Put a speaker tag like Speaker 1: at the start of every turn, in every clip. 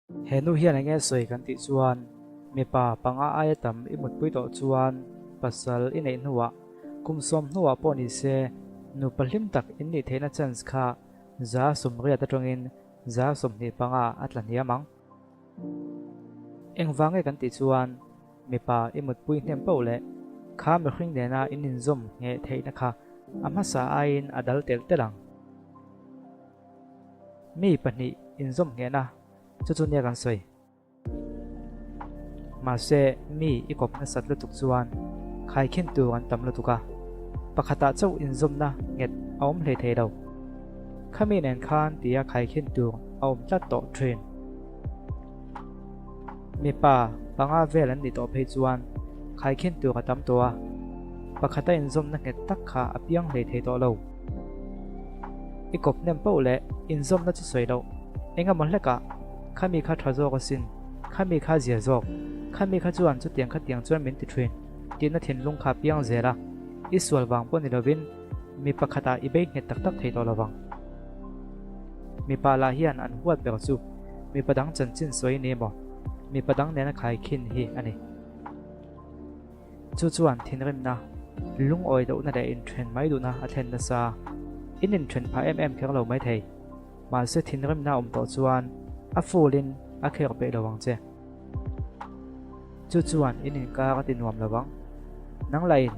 Speaker 1: He nu hian enge sawi kan tih chuan mipa panga aia tam i mutpui tawh chuan pasal i neih hnuah kum 10 hnuah pawh ni se nupa hlim tak in nih theihna chance kha 80% atangin 25% a tla hniam ang. Engvang nge kan tih chuan mipa i mutpui hnem poh leh kha mihring nena in inzawm ngheh theihna kha a hmasa aiin a dal telh telh ang. Mi pahnih inzawm nghehna chu chu nia kan sawi. Mahse, mi i kawp nasat lutuk chuan khaikhin tur an tam lutuk a, pakhatah chauh inzawmna nghet a awm hlei thei lo. Khami nen khan tia khaikhin tur a awm tlat tawh thin. Mipa panga vel an nih tawh phei chuan khaikhin tur a tam tawh a, pakhata inzawmna nghet tak kha a piang hlei thei tawh lo. I kawp hnem poh leh inzawmna chu sawi loh eng emaw hlekah khami kha tha zawk asin, khami kha zia zawk, khami kha chuan chutiang khatiang chuan min ti thin tihna thinlung kha a piang zel a, i sual vang pawh ni lovin mi pakhatah i bei nghet tak tak thei tawh lovang. Mipa lah hian an huat ber chu mipa dang chanchin sawi ni emaw mipa dang nena khaikhin hi a ni. Chu chuan thinrimna, lungawi lohna leh inthen mai duhna a thlen nasa. In inthen phah em em kher lo mai thei. Mahse thinrimna awm tawh chuan a full-in a kher peih lo ang che. Chu chuan in inkar a ti nuam lo ang. Nang lahin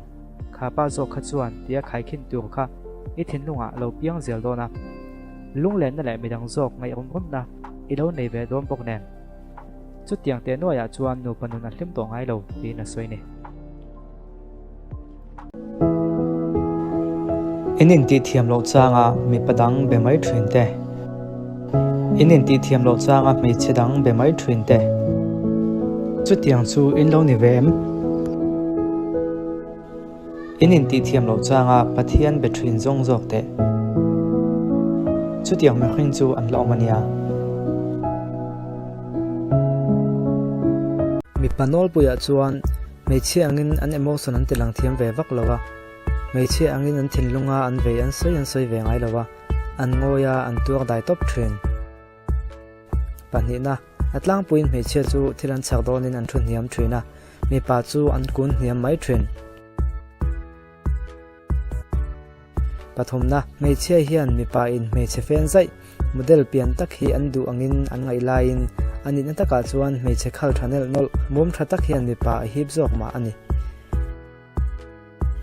Speaker 1: kha pa zawk kha chuan tia khaikhin tur kha i thinlungah lo piang zel dawn a. Lunglenna leh midang zawk ngaih rum rumna i lo nei ve dawn bawk nen. Chutiang teh nuaiah chuan nupa nun a hlim tawh ngai lo tiin a sawi ni.
Speaker 2: In intih thiam loh changa mipa dang be mai thin te. In intih thiam loh changa hmeichhe dang be mai thin te. Chutiang chu in lo ni ve em? In intih thiam loh changa Pathian be thin zawng zawk teh. Chutiang mihring chu an la awm a nia. Mipa nawlpuiah chuan hmeichhia angin an emotion an tilang thiam ve vak lo a, hmeichhia angin an thinlunga an vei an sawi an sawi ve ngai lo a, an ngawi a, an tuar dai tawp thin. Pahnihna, a tlangpuiin hmeichhia chu thil an chhak dawnin an thu hniam thin a, mipa chu an kun hniam mai thin. Pathumna, hmeichhia hian mipa in hmeichhe fen zaih, model pian tak hi an duh angin an ngaih laiin a nihna takah chuan hmeichhe khal tha nelh nawlh, mum tha tak hian mipa a hip zawk mah a ni.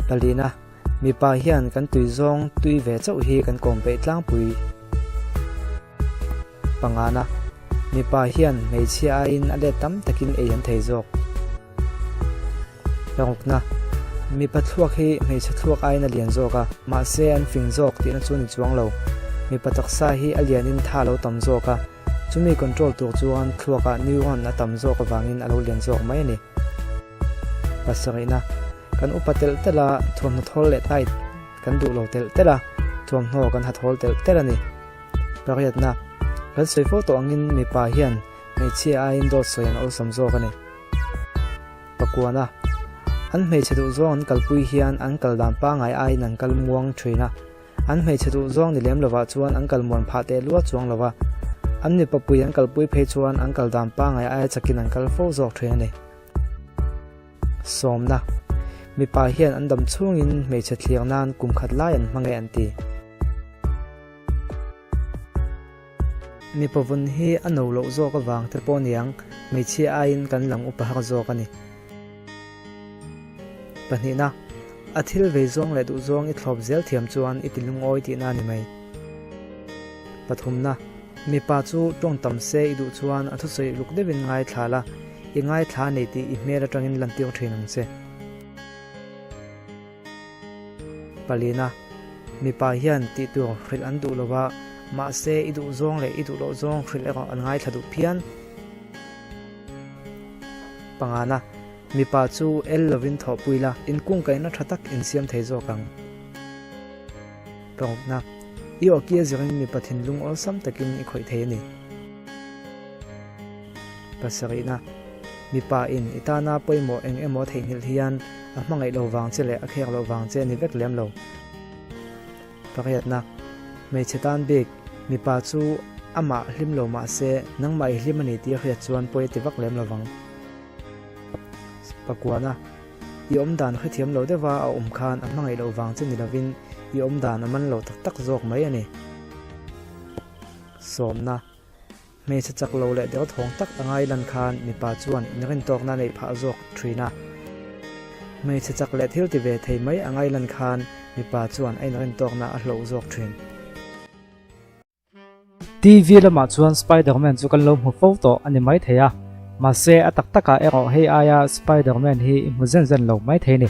Speaker 2: Palina, mipa hian kan tui zawng tui ve chauh hi kan kawm peih tlangpui. Pangana, mipa hian hmeichhia aiin a let tam takin ei an thei zawk. Parukna, mipa thluak hi hmeichhe thluak aiin a lian zawk a, mahse an fing zawk tihna chu ni chuang lo. Mipa taksa hi a lianin tha a lo tam zawk a, chumi control tur chuan thluakah neuron a tam zawk avangin a lo lian zawk mai a ni. Pasarihna, kan upa telh telh a, thuamhnaw thawl leh tight kan duh lo telh telh a, thuamhnaw kan ha thawl telh telh a ni. Pariatna, kan sawi fo tawh angin mipa hian hmeichhia aiin dawt sawi an awlsam zawk a ni. Pakuana, an hmeichhe duh zawng an kalpui hian an kal dan pangngai aiin an kal muang thin a, an hmeichhe duh zawng ni lem lovah chuan an kal muan phah teh luat chuang lo va, an mipa pui an kalpui phei chuan an kal dan pangngai aia chakin an kal fo zawk thin a ni. Sawmna, Mipa hian an dam chhungin hmeichhe thlir nan kum khat lai an hmang e an ti. Mipa vun hi a no loh zawk avang te pawh niang hmeichhia aiin kan lang upa har zawk a ni. Pahnihna, a thil vei zawng leh duh zawng i thlawp zel thiam chuan i ti lungawi tihna a ni mai. Pathumna, mipa chu tawng tam se i duh chuan a thusawi luk deuhin ngaithla la, i ngaithla a nei tih i hmel atangin lantir thin ang che. Palina, Mipa hian tih tur hrilh an duh lo va, mahse i duh zawng leh i duh loh zawng hrilh erawh an ngaithla duh phian. Pangana, Mipa chu el lovin thawhpui la, inkungkaihna tha tak insiam thei zawk ang. Parukna, I awki a zirin mipa thinlung awlsam takin i khawih thei a ni. Pasarihna, Mipa in i tana pawimawh eng emaw theihnghilh hian a hmangaih lo vang che leh a khek loh vang che a ni vek lem lo. Pariatna, Hmeichhe tan bik, mipa chu amah hlim lo mah se nangmah i hlim a ni tih a hriat chuan pawi a ti vak lem lo vang. Pakuana, I awmdan hrethiam lo deuha a awm khan a hmangaih loh vang che ni lovin i awmdan a man lo tak tak zawk mai a ni. Sawmna, Hmeichhe chak lo leh derthawng tak a ngai lan khan mipa chuan inrintawkna a neih phah zawk thin a. Hmeichhe chak leh thil ti ve thei mai a ngai lan khan mipa chuan a inrintawkna a hloh zawk thin.
Speaker 1: TV lamah chuan Spiderman chu kan lo hmu fo tawh a ni maithei a, mahse a tak takah erawh hei aia Spiderman hi i hmu zen zen lo maithei ni.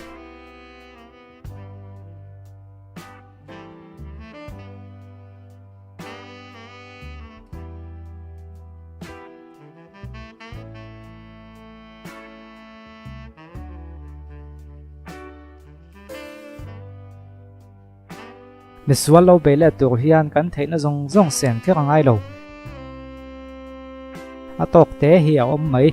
Speaker 1: Misual lo bei leh tur hian kan theihna zawng zawng seng kher a ngai lo. A tawk te hi a awm mai.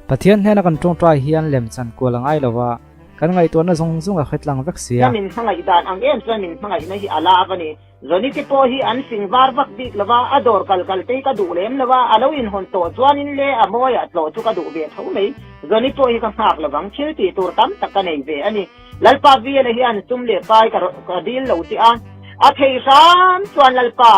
Speaker 1: Pathian hnena kan tawngtai hian lemchan kual a ngai lo va, kan ngaihtuahna zawng zawng a hretlang vek si a.
Speaker 3: Ka min hmangaih dan ang em chuan min hmangaihna hi a lak a ni. Johnny te pawh hi an fing var vak bik lo va, a dawr kal kal te hi ka duh lem lo va, a lo inhawn tawh chuanin le a mawiah tlawh chu ka duh ve tho mai. Johnny pawh hi ka nghak lo vang, thil tih tur tam tak ka nei ve a ni. Lalpa Vela hian sum leh pai ka dil lo che a, a thei hram chuan Lalpa,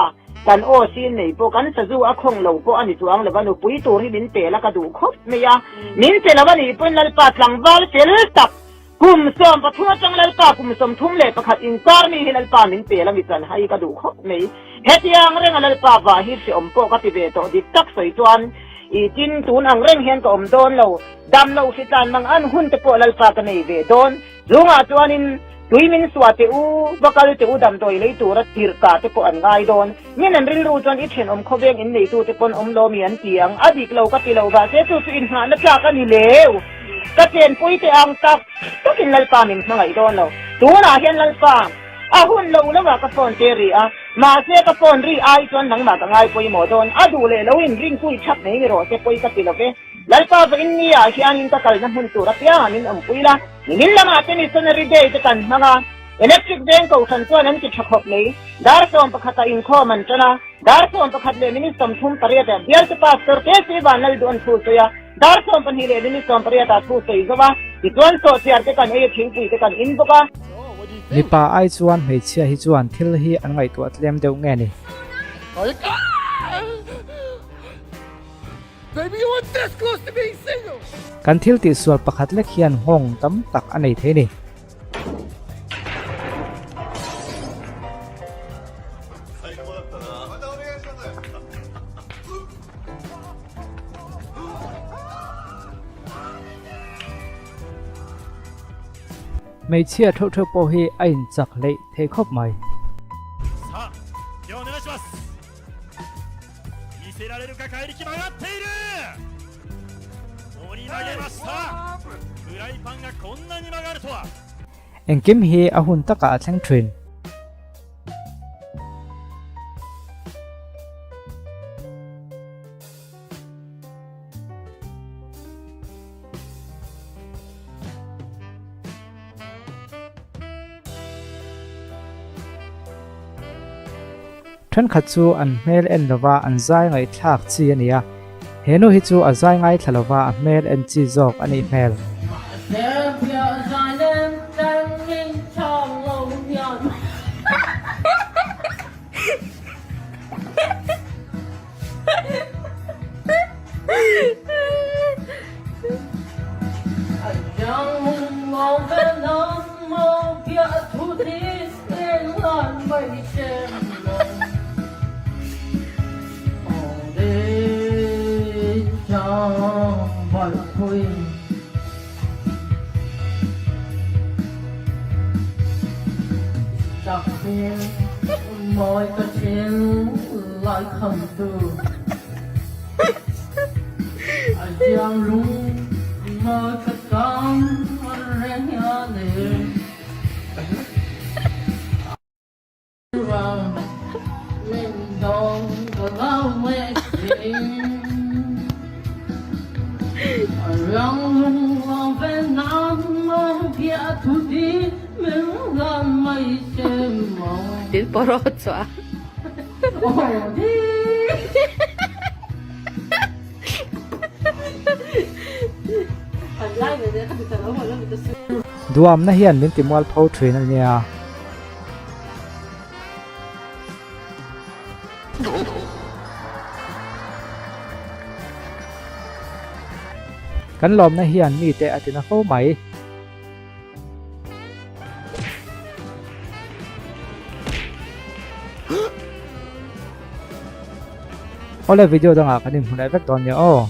Speaker 3: Kan aw sin nei pawh kan sazu a khawng lo pawh a ni chuang lo va, nupui tur hi min pe la ka duh khawp mai a. Min pe lo a nih pawhin Lalpa tlangval fel tak, kum 13 atang Lalpa kum 31 inkar mi hi Lalpa min pe la mi chan hai ka duh khawp mai. Hetiang renga Lalpa vah hi hreawm pawh ka ti ve tawh dik tak sawi chuan i tin tun ang reng hian ka awm dawn lo, dam lo hritlan mang an hun te pawh Lalpa ka nei ve dawn. Chungah chuanin tui min suah teh u, va kal teh u damdawi lei tura tirhkah te pawh an ngai dawn. Min an rilru chuan i thenawm khawveng in neitu te pawn awm lo mi an ti ang, a dik lo ka ti lo mahse chu chu inhnahna tlak a ni leu. Ka chenpui teh ang tak takin Lalpa min hmangaih dawn lo. Tunah hian Lalpa, a hun lo lo ah ka phone te ri a, mahse ka phone ri ai chuan nangmah ka ngai pawimawh dawn, a duh leh lo in ringpui chhak mai ni rawh se pawi ka ti lo ve. Lalpa vawiin ni ah hianin ka kalna hmun tur apiangah min awmpui la, nimin lamah te Missionary Day te kan hmang a, Electric Veng Kohhran chuan an ti tha khawp mai. Dar 11 ah inkhawm an tan a, dar 11 leh minute 38 ah Bialte Pastor KC Vanlalduh an thu sawi a, dar 12 leh minute 18 ah thu sawi zo a, tichuan sawhchiar te kan ei a thingpui te kan in bawk a.
Speaker 1: Mipa ai chuan hmeichhia hi chuan thil hi an ngaihtuah tlem deuh nge ni? Kan thil tihsual pakhat lek hian nghawng tam tak a nei thei a ni. Hmeichhia theuh theuh pawh hi a inchak hleih thei khawp mai. Engkim hi a hun takah a thleng thin. Thenkhat chu an hmel en lova an zai ngaihthlak chi a ni a, he nu hi chu a zai ngaithla lova a hmel en chi zawk a nih hmel.
Speaker 4: Pawraw chhuah.
Speaker 1: Duamna hian min ti mualpho thin a nia. Kan lawmna hian mite a tina fo mai. Awle video dangah kan inhmu leh vek dawn nia aw.